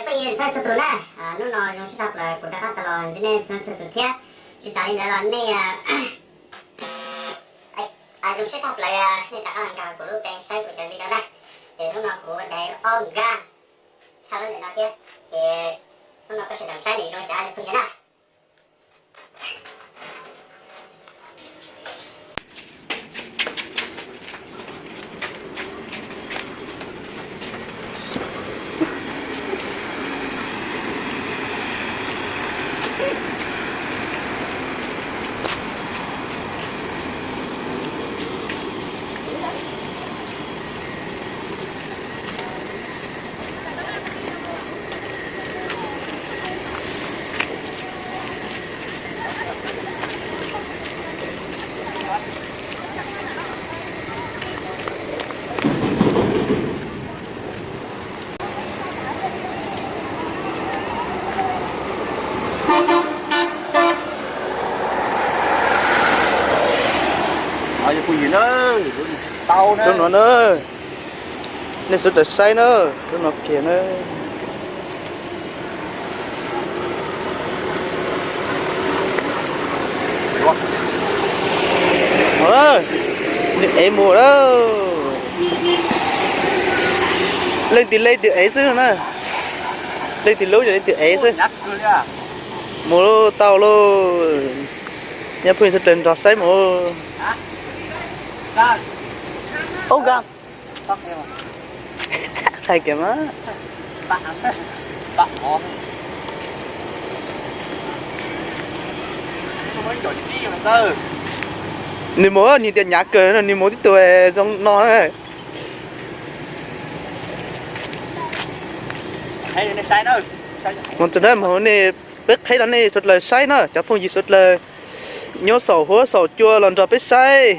Phooj ywg txhua tus na, hnub no zoo siab tshaj plaws kuv rov qab tau los ntsib nej txhua tus thiab. Tsis tas li ntawd los nej zoo siab tshaj plaws nej rov qab los nkag kuv lub tes saib kuv cov video na. Ces hnub no kuv de ob nkag tshaj lawm ntawm no thiab. Ces hnub no koj sawv daws saib nws zoo li cas phooj ywg na. Tau no na, nej sawv daws saib na, lub no kiag na. Nws ev mus lawm. Leej twg leej twg ev xwb na. Leej twg lub yog leej twg ev xwb. Mus tau lauj. Nyob phooj ywg sawv daws nrog saib mus. Ub, nkag. Hais kiag mas. Nws mus, nws tias nyav kawg no, nws mus tib tug zoo no na. Mus txog na, mus nej, peb qhib rau nej sawv daws saib na, cov phooj ywg sawv daws nyob saum huab saum cua los nrog peb saib.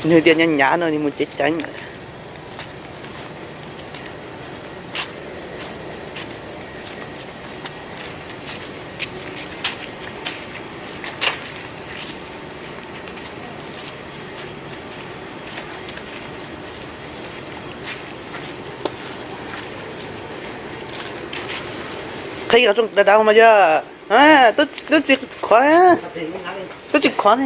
Nws tias nyav nyav no, nws mus ceev ceev. Qhib qhov rooj dav dav mas yog. Tub tsis khuav, tub tsis khuav.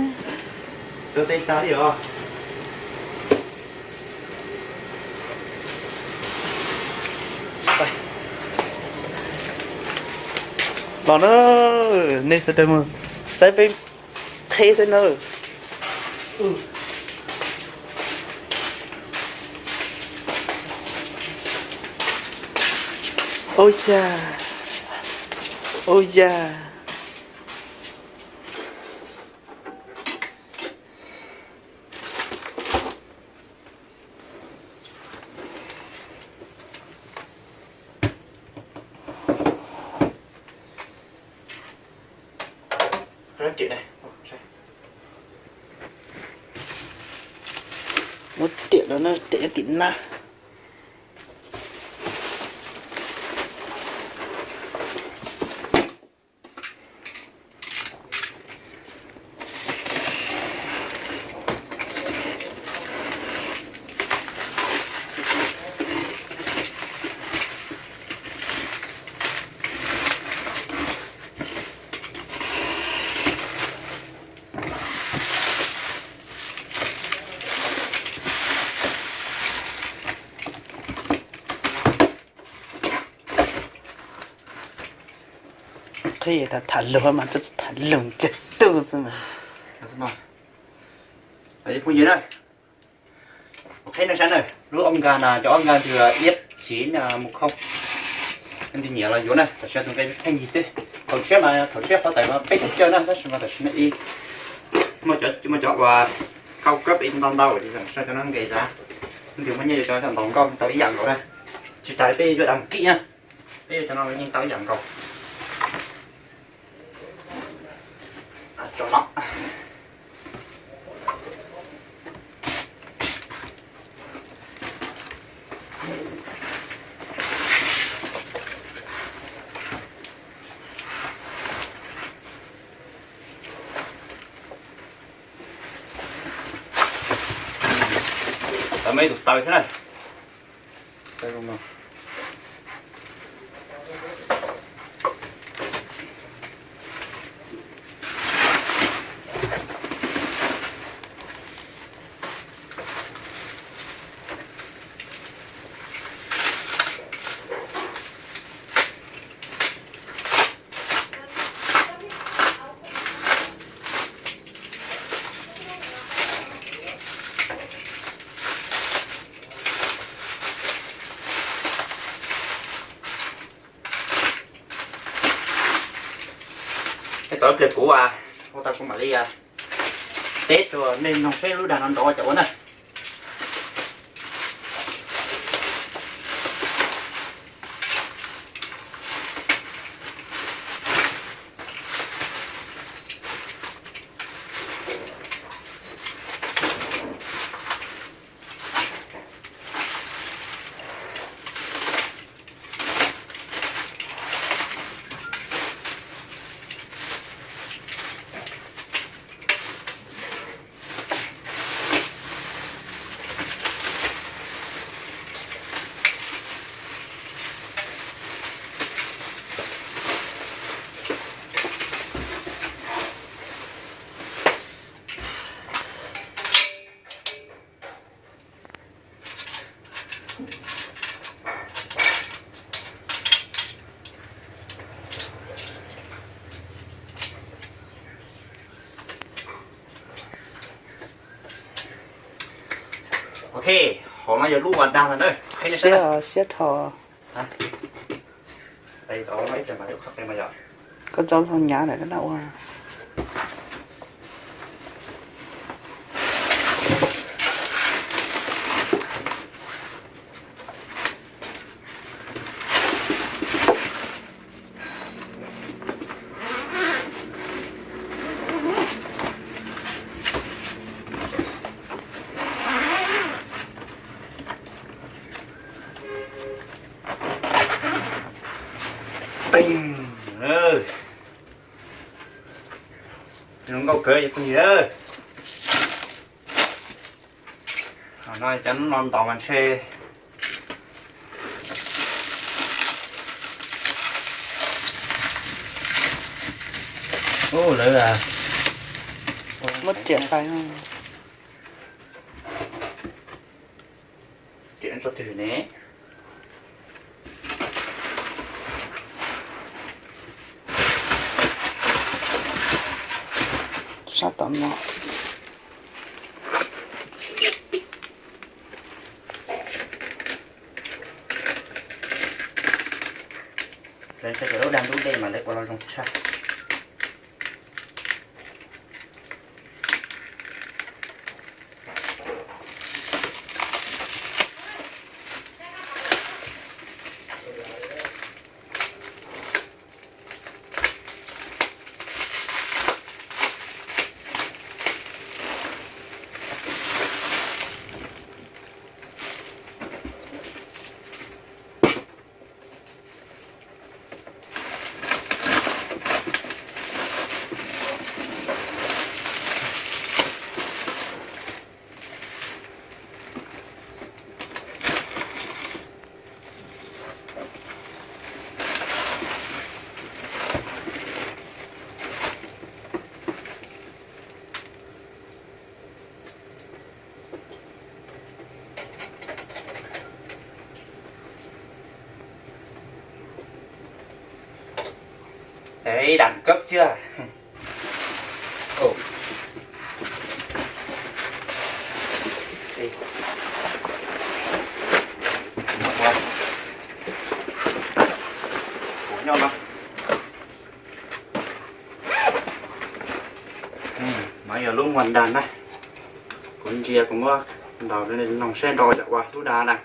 Los na, nej sawv daws mus saib peb qhib xwb na. Ua cas, ua cas. Muab riam rau na, riam nyob tim nab. Qhib tham tham lus mas tsis tham lus ntsiag to xwb mas. Phooj ywg na, qhib nej saib na, lub ob nkag no, cov ob nkag twg iab tsiv mus khoob, leej twg nyiam los yuav na, tam sim no tus nqi pheej yig xwb. Thaum tshiab mas, thaum tshiab qhov tais mas peb caug caug na, tab sis mas tam sim no ib muaj cov uas khau kab ib ntau ntau, ces tseem so cov no nqis xav, leej twg muaj nyiaj yuav cov ntaus nkauj tau ib yam nkaus na. Tsis tas peb yuav dag kim na, peb yuav cov no los yeej tau ib yam nkaus. Muaj ib tus taw thiab na. Tau ib pliag kuv ua tau kuv mam li teb rau nej mloog seb lub dag no nrov ua cas ua na. Ok, hauv no yog lub ua dag lawm na. Siab, siab dhau. Koj txaus tau nyav lawm na ua. Peeg, zoo nkauj kawg cov phooj ywg. Hauv no cov no ntaus mas ntshe, ub, lawv muab riam pais, riam tso twg ne. Sab tom no. Lawv ntshe cov lub dag ntub dej mas lawv ua los zoo tshaj. Ê, đẳng cấp chưa? Ồ. Ê. Ủa, ủa, nyob no. Nov yog lub muag dag na. Kuv ntsia kuv muab ntaus rau nej mloog seb nrov yam ua lub dag na.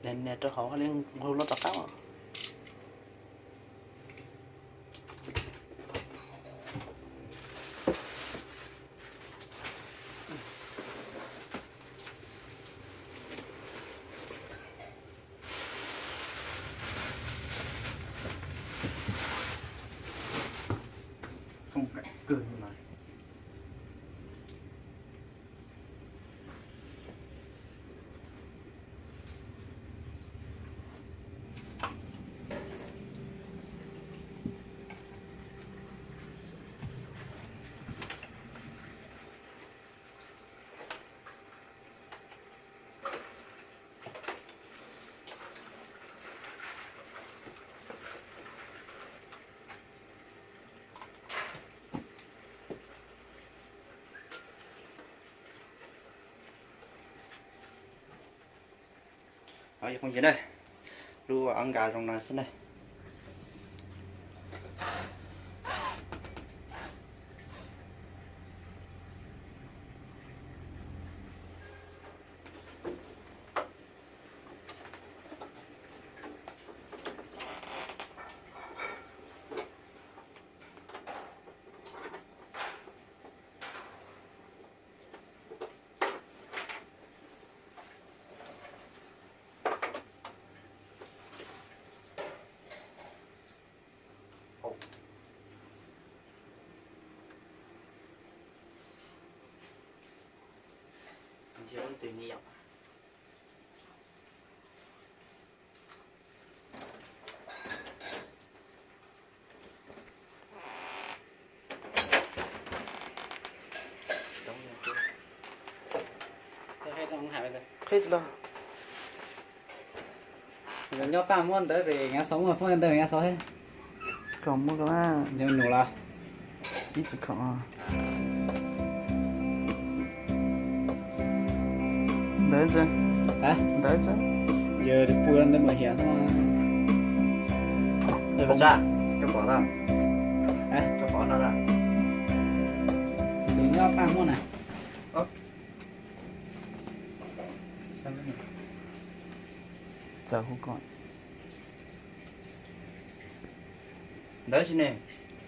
Nias nias rau hauv li nqug lub tom qab. kawg mas. Yog phooj ywg na, lub nkas zoo no xwb na. Qhib los. Nyob paj muab ntawd es nyav xov muaj foob ntawd nyav xov thiab. Kom muaj ko na. Nws los. Ib txwm kom. Ntawd ntawd. Yog pua ntawd npam hiam xwb. Pov tsa, koj pov tau. Koj pov no tau. Tus nyob paj muab na. Txawm hu kom. Ntawd si ne.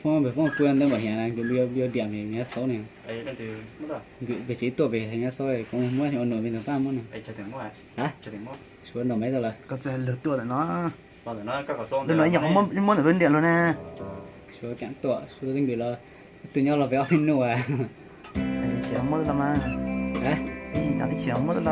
Foob pem foob pua ntawd npam hiam na, nkws npam hiam nyav xov ne. Nkws pem tsev tuaj pem nyav xov, kuv muab ua num pem ntawm paj muab na. Suav ntaus maiv tau lawm. Koj txawm lug tuaj ntawm no. Lub no ib nyuag qhov muab ntawm peb ntiam lug na. Suav kaam tuaj, suav nkws los, tus nyob los pem ob peb nub as. Ib chim muab los mas. Ib chim muab los.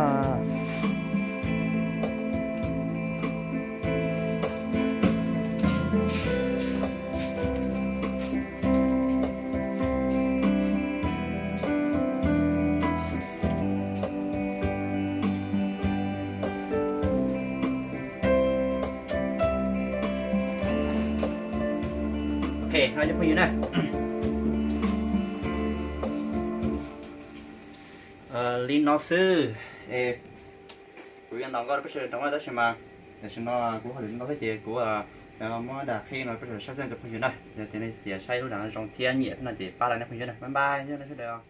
Ok, no cov phooj ywg na. Li no xwb. Kuv yuav ntaus nkauj rau peb sawv daws nrog tab sis mas tam sim no kuv hauj lwm ntau thiab ces kuv muab dag qhib no peb sawv daws saib xwb cov phooj ywg na. Yog tias nej saib lub dag no zoo thiab nyiam thiab no ces pab like nej phooj ywg na. Bye bye, nyob nej sawv daws.